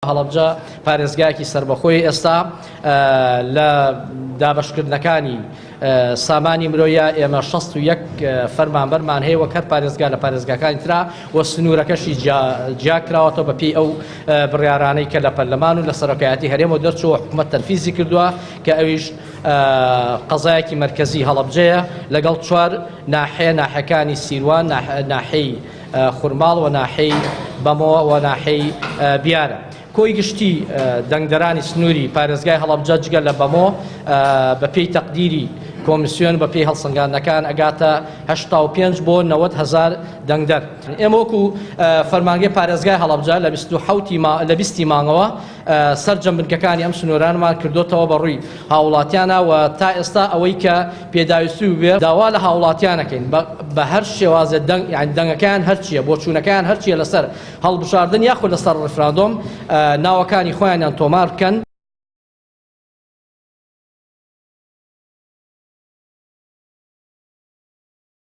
هەڵەبجە پارێزگایەکی سەربەخۆی ئێستا لە دابەشکردنەکانی سامانی مرۆیە ئێمە 61 فەرمانبەرمان هەیە وەک هەر پارێزگا لە پارێزگاکانی ترا و سنوورەکەشی جیا کراوەتەوە بە پێی ئەو بڕیارانەی کە لە پەرلەمان و لە سەرۆکایەتی هەرێمەوە دەرچووە حکوومەت تەنفیزی کردووە کە ئەویش قەزایەکی مەرکەزی هەڵەبجەیە لەگەڵ چوار ناحیە ناحیەکانی سیروان ناحیەی خورماڵ و ناحیەی بەمۆ و ناحیەی بیارە. کۆی گشتی دەنگدەرانی سنووری پارێزگای هەڵەبجە جگە لە بەمۆ بەپێی تەقدیری کۆمیسیۆن بەپێی هەڵسەنگاندنەکان ئەگاتە 85 بۆ 90 هەزار دەنگدەر. ئێمە وەکو فەرمانگەی پارێزگای هەڵەبجە لە 27 لە 20 مانگەوە سەرجەم بنکەکانی ئەم سنوورانەمان کردۆتەوە بە ڕووی هاوڵاتیانە و تا ئێستا ئەوەی کە پێداویستی بێ داوا لە هاوڵاتیان ئەکەین بە هەر شێوازێ دەنگ یان دەنگەکەیان هەرچیە بۆچوونەکەیان هەرچیە لەسەر هەڵبژاردن یاخود لەسەر ڕیفراندۆم ناوەکانی خۆیانیان تۆمار بکەن.